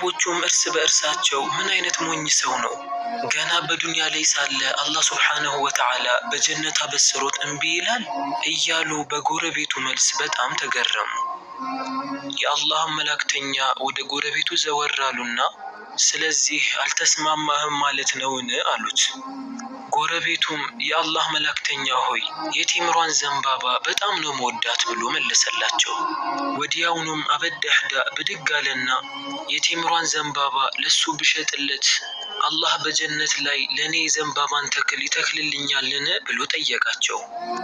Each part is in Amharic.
ሰዎቹም እርስ በእርሳቸው ምን አይነት ሞኝ ሰው ነው? ገና በዱንያ ላይ ሳለ አላህ ሱብሓነሁ ወተዓላ በጀነት አበስሮት እምቢ ይላል እያሉ በጎረቤቱ መልስ በጣም ተገረሙ። የአላህም መላእክተኛ ወደ ጎረቤቱ ዘወር አሉና ስለዚህ አልተስማማህም ማለት ነውን? አሉት። ጎረቤቱም የአላህ መላእክተኛ ሆይ፣ የቴምሯን ዘንባባ በጣም ነው መወዳት ብሎ መለሰላቸው። ወዲያውኑም አበዳህዳ ብድግ አለና የቴምሯን ዘንባባ ለሱ ብሸጥለት አላህ በጀነት ላይ ለእኔ የዘንባባን ተክል ይተክልልኛልን? ብሎ ጠየቃቸው።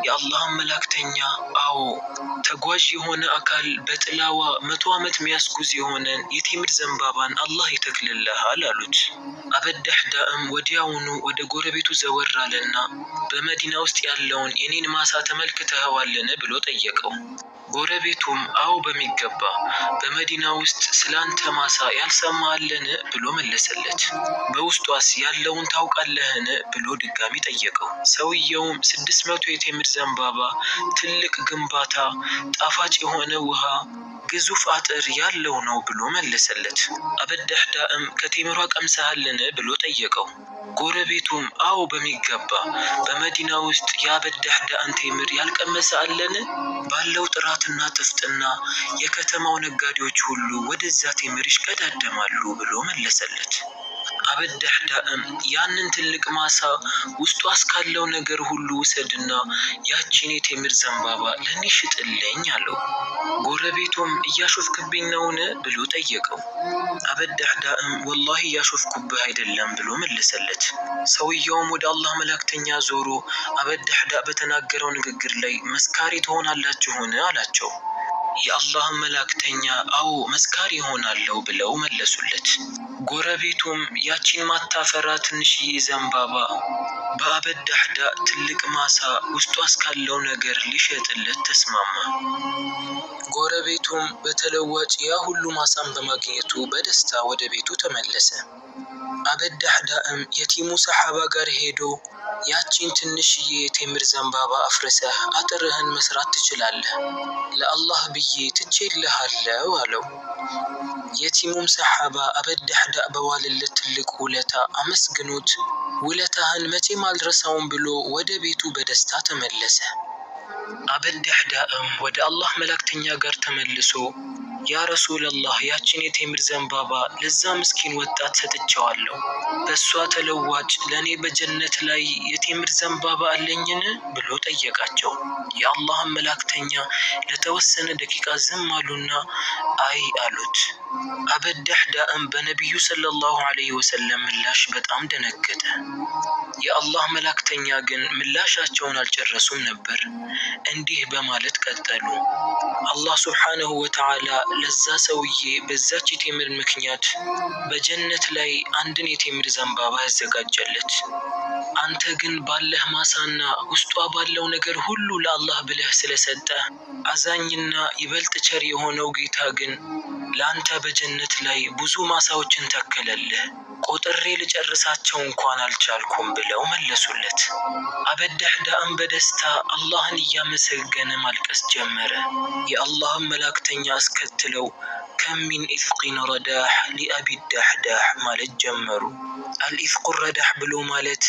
የአላህን መላእክተኛ አዎ፣ ተጓዥ የሆነ አካል በጥላዋ 100 ዓመት ሚያስጉዝ የሆነን የቴምር ዘንባባን አላህ ይተክልልሃል አሉት። አበዳህዳእም ወዲያውኑ ወደ ጎረቤቱ ዘወር አለና በመዲና ውስጥ ያለውን የኔን ማሳ ተመልክተኸዋልን? ብሎ ጠየቀው። ጎረቤቱም አዎ በሚገባ፣ በመዲና ውስጥ ስላንተ ማሳ ያልሰማ አለን? ብሎ መለሰለት። በውስጧስ ያለውን ታውቃለህን? ብሎ ድጋሚ ጠየቀው። ሰውየውም 600 የቴምር ዘንባባ፣ ትልቅ ግንባታ፣ ጣፋጭ የሆነ ውሃ፣ ግዙፍ አጥር ያለው ነው ብሎ መለሰለት። አበዳህዳእም ከቴምሯ ቀምሰሃልን? ብሎ ጠየቀው። ጎረቤቱም አዎ በሚገባ፣ በመዲና ውስጥ የአበዳህዳእን ቴምር ያልቀመሰ አለን? ባለው ጥራትና ጥፍጥና የከተማው ነጋዴዎች ሁሉ ወደዛ ቴምር ይሽቀዳደማሉ ብሎ መለሰለት። አበዳህዳእም ያንን ትልቅ ማሳ ውስጡ እስካለው ነገር ሁሉ ውሰድና ያቺን የቴምር ዘንባባ ለእኔ ሽጥልኝ አለው። ጎረቤቱም እያሾፍክብኝ ነውን? ብሎ ጠየቀው። አበዳህዳእም ወላሂ እያሾፍኩብህ አይደለም ብሎ መለሰለት። ሰውየውም ወደ አላህ መላእክተኛ ዞሮ አበዳህዳ በተናገረው ንግግር ላይ መስካሪ ትሆናላችሁን? አላቸው። የአላህን መላእክተኛ አዎ መስካሪ እሆናለሁ ብለው መለሱለት። ጎረቤቱም ያቺን ማታፈራ ትንሽዬ ዘንባባ በአበዳህዳ ትልቅ ማሳ ውስጧ እስካለው ነገር ሊሸጥለት ተስማማ። ጎረቤቱም በተለዋጭ ያ ሁሉ ማሳን በማግኘቱ በደስታ ወደ ቤቱ ተመለሰ። አበዳህዳእም የቲሙ ሰሓባ ጋር ሄዶ ያቺን ትንሽዬ የቴምር ዘንባባ አፍርሰህ አጥርህን መስራት ትችላለህ፣ ለአላህ ብዬ ትቼልሃለሁ አለው። የቲሙም ሰሓባ አበዳህዳእ በዋለለት ትልቅ ውለታ አመስግኖት ውለታህን መቼም አልረሳውም ብሎ ወደ ቤቱ በደስታ ተመለሰ። አበዳህዳእም ወደ አላህ መላእክተኛ ጋር ተመልሶ ያ ረሱለላህ፣ ያችን የቴምር ዘንባባ ለዛ ምስኪን ወጣት ሰጥቼዋለሁ፣ በእሷ ተለዋጭ ለእኔ በጀነት ላይ የቴምር ዘንባባ አለኝን? ብሎ ጠየቃቸው። የአላህን መላእክተኛ ለተወሰነ ደቂቃ ዝም አሉና አይ አሉት። አበዳህዳእም በነቢዩ ሰለላሁ ዐለይሂ ወሰለም ምላሽ በጣም ደነገጠ። የአላህ መላእክተኛ ግን ምላሻቸውን አልጨረሱም ነበር። እንዲህ በማለት ቀጠሉ። አላህ ሱብሓነሁ ወተዓላ ለዛ ሰውዬ በዛች የቴምር ምክንያት በጀነት ላይ አንድን የቴምር ዘንባባ ያዘጋጀለት። አንተ ግን ባለህ ማሳና ውስጧ ባለው ነገር ሁሉ ለአላህ ብለህ ስለሰጠህ፣ አዛኝና ይበልጥ ቸር የሆነው ጌታ ግን ለአንተ በጀነት ላይ ብዙ ማሳዎችን ተከለልህ፣ ቆጥሬ ልጨርሳቸው እንኳን አልቻልኩም ብለው መለሱለት። አበዳህዳእም በደስታ አላህን እያመሰገነ ማልቀስ ጀመረ። የአላህን መላእክተኛ አስከትለው ከሚን ኢፍቂን ረዳህ ሊአቢ ዳህዳህ ማለት ጀመሩ። አልኢፍቁ ረዳህ ብሎ ማለት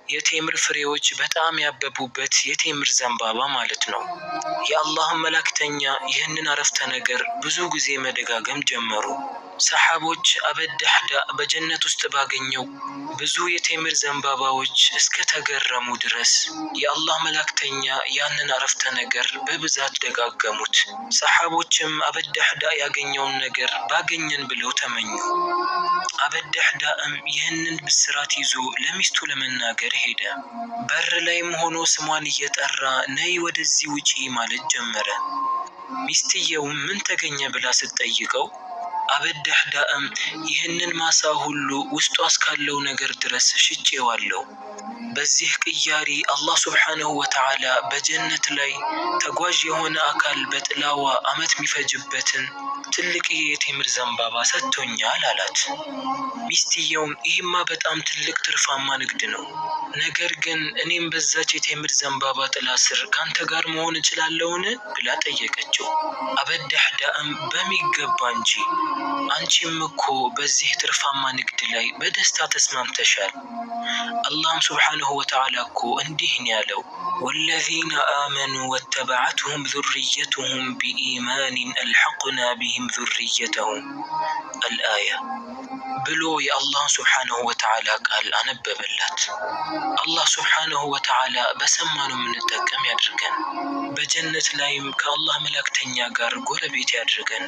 የቴምር ፍሬዎች በጣም ያበቡበት የቴምር ዘንባባ ማለት ነው። የአላህን መላእክተኛ ይህንን አረፍተ ነገር ብዙ ጊዜ መደጋገም ጀመሩ። ሰሓቦች አበዳህዳ በጀነት ውስጥ ባገኘው ብዙ የቴምር ዘንባባዎች እስከ ተገረሙ ድረስ የአላህ መላእክተኛ ያንን አረፍተ ነገር በብዛት ደጋገሙት። ሰሓቦችም አበዳህዳ ያገኘውን ነገር ባገኘን ብለው ተመኙ። አበዳህዳእም ይህንን ብስራት ይዞ ለሚስቱ ለመናገር ሄደ። በር ላይም ሆኖ ስሟን እየጠራ ነይ ወደዚህ ውጪ ማለት ጀመረ። ሚስትየውም ምን ተገኘ ብላ ስትጠይቀው አበዳህዳእም ይህንን ማሳ ሁሉ ውስጧ እስካለው ነገር ድረስ ሽጬዋለሁ። በዚህ ቅያሪ አላህ ሱብሓነሁ ወተዓላ በጀነት ላይ ተጓዥ የሆነ አካል በጥላዋ ዓመት የሚፈጅበትን ትልቅዬ የቴምር ዘንባባ ሰጥቶኛል አላት። ሚስትየውም ይህማ በጣም ትልቅ ትርፋማ ንግድ ነው፣ ነገር ግን እኔም በዛች የቴምር ዘንባባ ጥላ ስር ካንተ ጋር መሆን እችላለሁን? ብላ ጠየቀችው። አበዳህዳእም በሚገባ እንጂ፣ አንቺም እኮ በዚህ ትርፋማ ንግድ ላይ በደስታ ተስማምተሻል። አላህም ሱብሓነሁ ወተዓላ እኮ እንዲህ ነው ያለው፣ ወለዚነ አመኑ ወተበዐትሁም ዙርየቱሁም ቢኢማኒን አልሐቅና ቢሂም ዙርየተሁም አልአያ ብሎ የአላህን ሱብሓነሁ ወተዓላ ቃል አነበበላት። አላህ ሱብሓነሁ ወተዓላ በሰማነው የምንጠቀም ያድርገን። በጀነት ላይም ከአላህ መላእክተኛ ጋር ጎረቤት ያድርገን።